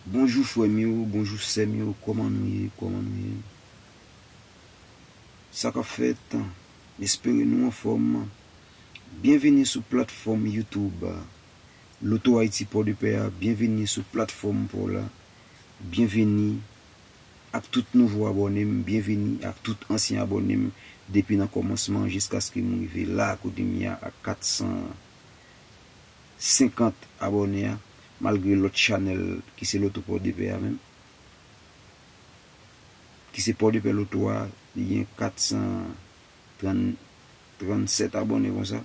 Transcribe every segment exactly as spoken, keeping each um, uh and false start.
Bonjou frè m yo, bonjou sè m yo, kòman nou ye, kòman nou ye? Sa k ap fèt? M espere nou anfòm. Byenvini sou platfòm YouTube Loto Ayiti Pòdepè a, byenvini sou platfòm pa w la, byenvini ak tout nouvo abòne m, byenvini ak tout ansyen abòne m depi nan kòmansman jiskaske m rive la kote m ye a ak kat san senkant abòne a, malgre lòt chanèl ki se Loto Pòdepè a menm, ki se Pòdepè Loto a, li gen kat san trant, trannsèt abòne konsa.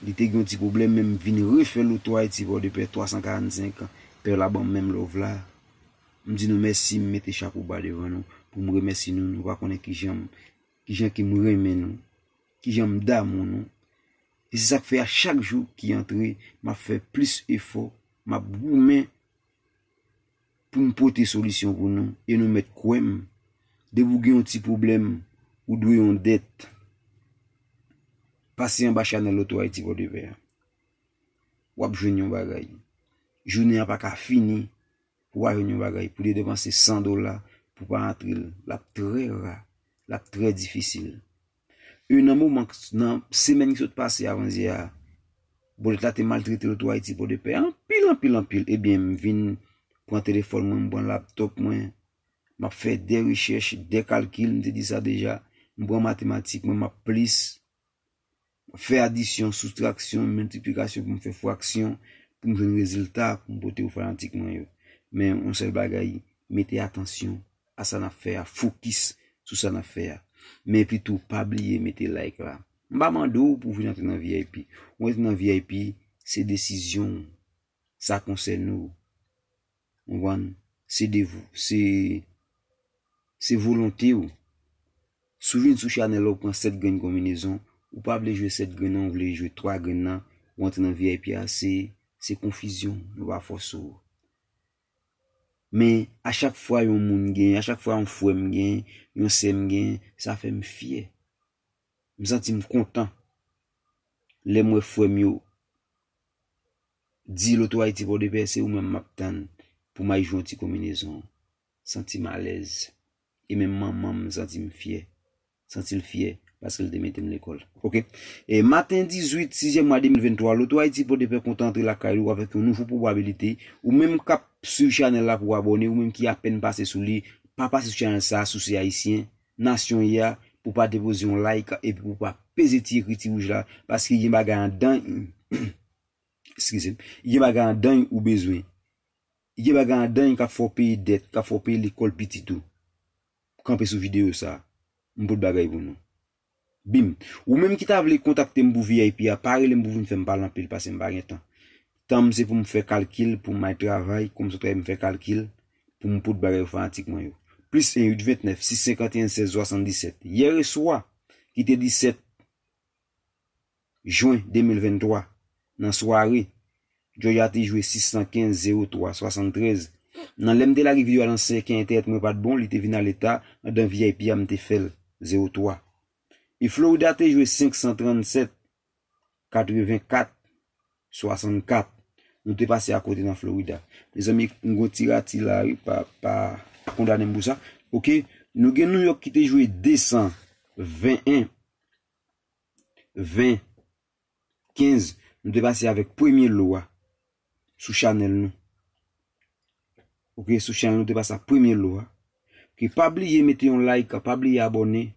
Li te gen yon ti pwoblèm, men m vin refè Loto Ayiti Pòdepè twa san karannsenk, pè la ban m menm love la. M di nou mèsi, m mete chapo ba devan nou pou m remèsye nou. Nou pa konnen kijan m, kijan ke m renmen nou, kijan m damou nou. E se sa k fè a chak jou ki antre, m ap fè plis efò, m ap goumen pou m pote solisyon pou nou, e nou mèt kwè m. Depi w gen yon ti pwoblèm, ou dwe yon dèt, pase anba chanèl Loto Ayiti Pòdepè a. W ap jwenn yon bagay. Jounen an pa ka fini pou w pa jwenn yon bagay. Pou w te depanse san dola pou w pa antre l, l ap trè ra, l ap trè difisil. E nan moman, nan semèn ki sot pase avan yè a, bòlèt la te maltrete Loto Ayiti Pòdepè anpil, anpil, anpil. Ebyen, m vin pran telefòn mwen, m pran laptòp mwen, m ap fè de rechèch, de kalkil, m te di sa deja, m pran matematik mwen, m ap plis fè adisyon, soustraksyon, miltiplikasyon pou m fè fraksyon, pou m jwenn rezilta, pou m pote w fanatik mwen yo. Men, yon sèl bagay, mete atansyon a sa n ap fè a, fokis sou sa n ap fè a. Men epitou, pa bliye mete like la. M pa mande w pou w vin antre nan V I P. Ou antre nan V I P, se desizyon w. Sa konsène w. Ou konprann? Se devou, se, se volonte w. Si w vin sou chanèl la, ou pran sèt grenn konbinezon, ou pa vle jwe sèt grenn nan, ou vle jwe twa grenn nan, ou antre nan V I P a, se, se konfizyon, nou pa fòse w. Men, a chak fwa yon moun gen, a chak fwa yon frè m gen, yon sè m gen, sa fè m fyè. M santi m kontan lè m wè frè m yo di Loto Ayiti Pòdepè, se ou menm m ap tann pou m al jwe yon ti konbinezon. Santi m alèz. E menm manman m santi m fyè. Santi l fyè paske l te mete m lekòl. Oke? E maten dizuit, sizyèm mwa de mil venntwa, Loto Ayiti Pòdepè kontan antre lakay ou avèk yon nouvo pwobabilite. Ou menm k ap swiv chanèl la pou w abòne, ou menm ki apèn pase sou li, pa pase sou chanèl sa a si w se ayisyen, nasyon w ye a, pou w pa depoze yon like epi pou w pa peze ti ekriti wouj la, paske gen bagay anndan, eskize m, gen bagay anndan ou bezwen. Gen bagay anndan k ap fè w peye dèt, k ap fè w peye lekòl pitit ou. Kanpe sou videyo sa a. M pot bagay pou nou. Bim. Ou menm ki ta vle kontakte m pou V I P a, pa rele m pou vin fè m pale anpil, paske m pa gen tan. Tan m se pou m fè kalkil, pou m al travay, kòm sa travay m fè kalkil, pou m pot bagay enfòmatik mwen yo. Plis en uit ventnèf sis senkanteyen sèz swasanndisèt. Yè swa, ki te disèt jen de mil venntwa, nan sware, Georgia te jwe sis san kenz zewo twa swasanntrèz. Nan lè m te lage videyo a nan senk è entènèt mwen pa t bon, li te vin ale ta, anndan V I P a m te fè l zewo twa. E Florida te jwe senk san trannsèt katrevenkat swasannkat. Nou te pase akote nan Florida. Mezanmi, m gon ti rati la, wi, pa, pa kondane m pou sa. Oke, nou gen New York ki te jwe de san ven en ven kenz, nou te pase avèk premye lo a sou chanèl nou. Oke, sou chanèl nou te pase ak premye lo a. Oke, pa bliye mete yon like, pa bliye abòne.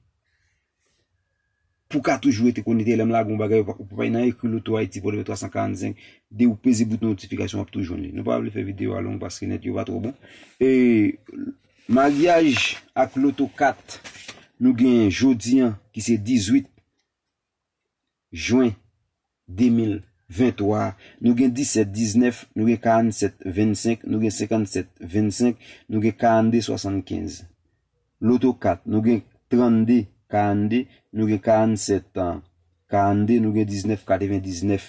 Pou w ka toujou rete konekte lè m lage yon bagay, ou pa, ou pa nan ekri Loto Ayiti Pòdepè twa san karannsenk, de ou peze bouton notifikasyon, w ap tou jwenn li. Nou pa vle fè videyo a long paske nèt yo pa twò bon. E maryaj ak Loto kat, nou gen jodi an, ki se dizuit jen de mil venntwa, nou gen disèt diznèf, nou gen karannsèt vennsenk, nou gen senkannsèt vennsenk, nou gen karannde swasannkenz. Loto kat, nou gen trannde karannde, nou gen karannsèt karannde, nou gen diznèf katrevendiznèf.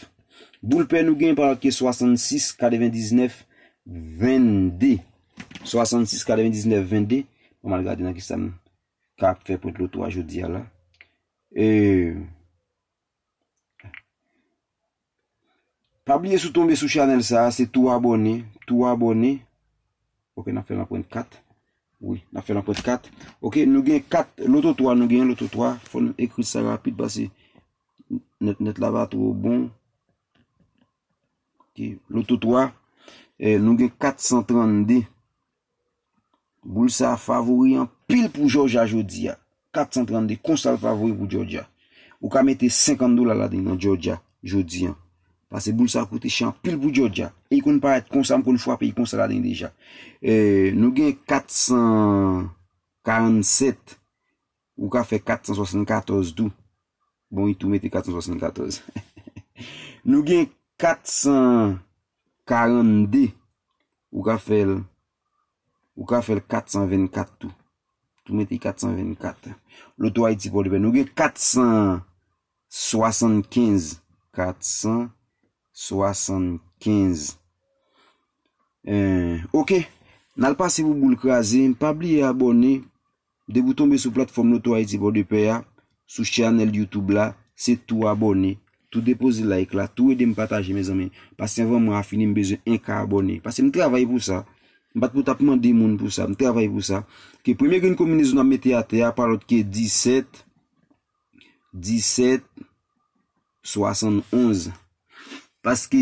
Boul pè nou gen pa lòt ke swasannsis katrevendiznèf vennde. Swasannsis katrevendiznèf vennde. Ban m al gade nan kisa m ka ap fè pwent loto a jodi a la. E, Pa bliye si w tonbe sou chanèl sa a, se tou abòne, tou abòne. Ok, n ap fè l anprent kat. Wi, n ap fè l anprent kat. Ok, nou gen kat loto twa, nou gen loto twa. Fò n ekri sa rapid paske nèt nèt la pa twò bon. Ok, loto twa, eh, nou gen kat san trannde. Boul sa a favori anpil pou Georgia jodi a. Kat san trannde, konsa l favori pou Georgia. Ou ka mete senkant dola ladan nan Georgia jodi a. Paske boul sa a koute chè anpil pou Georgia. E li konn parèt konsa, m konn frape li konsa ladan deja. Eh, nou gen kat san karannsèt, ou ka fè kat san swasannkatòz tou. Bon, li tou mete kat san swasannkatòz. Nou gen kat san karannde, ou ka fè l, ou ka fè l kat san vennkat tou. Tou mete kat san vennkat. Loto Ayiti Pòdepè. Nou gen kat san swasannkenz, kat san swasannkenz. Eh, ok. N al pase pou boul kraze. Pa bliye abòne. Depi w tonbe sou platfòm Loto Ayiti Pòdepè a, sou chanèl YouTube la, se tou abòne, tou depoze like la, tou ede m pataje, mezanmi. Paske anvan mwa a fini, m bezwen en ka abòne. Paske m travay pou sa. M pa t pou t ap mande moun pou sa, m travay pou sa. Ke premye grenn konbinezon n ap mete atè a, pa lòt ke disèt, disèt, swasannonz. Paske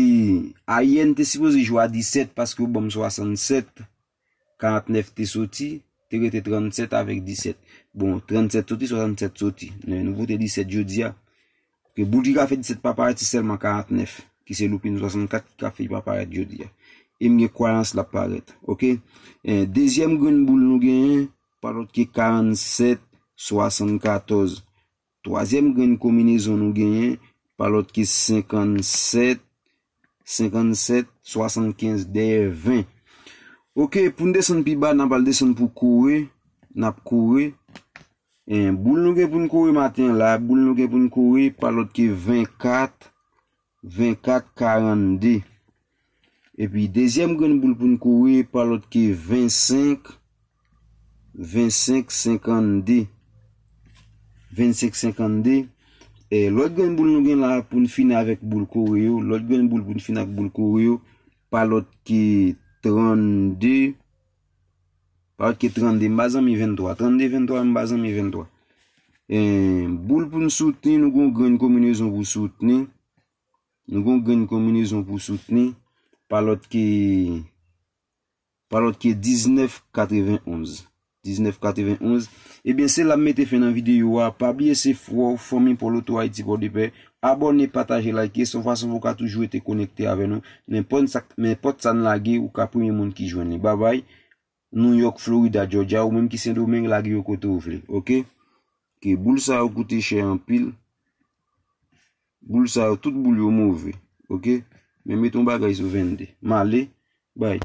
ayè n te sipoze jwe a disèt, paske ou ban m swasannsèt, karantnèf te soti, te rete trannsèt avèk disèt. Bon, trannsèt soti, swasannsèt soti. Men nou vote disèt jodi a. Ke boul ki ka fè disèt pa parèt, se sèlman karantnèf, ki se loupin swasannkat ki ka fè li pa parèt jodi a. E m gen kwayans l ap parèt. Ok? Eh, dezyèm grenn boul nou genyen, pa lòt ke karannsèt swasannkatòz. Twazyèm grenn konbinezon nou genyen, pa lòt ke senkannsèt, senkannsèt, swasannkenz dèyè ven. Ok, pou n desann pi ba, n ap al desann pou kore, n ap kore. En, boul nou gen pou n kore maten an la, boul nou gen pou n kore, pa lòt ke vennkat, vennkat, karannde. Epi dezyèm grenn boul pou n kore, pa lòt ke vennsenk, vennsenk, senkannde. Vennsenk, senkannde. E lòt grenn boul nou gen la pou n fini avèk boul kore yo, lòt grenn boul pou n fini ak boul kore yo, pa lòt ke trannde, pa lòt ke trannde, m pa zanmi venntwa. Trannde, venntwa, m pa zanmi venntwa. E boul pou n soutni, nou gon grenn konbinezon pou soutni. Nou gon grenn konbinezon pou soutni, pa lòt ke, pa lòt ke diznèf katrevenonz. Diznèf katrevenonz. Ebyen, se la m mete fen nan videyo a. Pa bliye se frè w, fanmi pa w Loto Ayiti Pòdepè. Abòne, pataje, like. Se yon fason pou w ka toujou rete konekte avè nou. Nenpòt sa, nenpòt sa n lage, ou ka premye moun ki jwenn li. Babay. New York, Florida, Georgia, ou menm ki Sendomeng, lage yo kote w vle. Ok? Ke boul sa yo koute chè anpil. Boul sa yo, tout boul yo move. Ok? Men mete yon bagay sou vennde. M ale. Bay.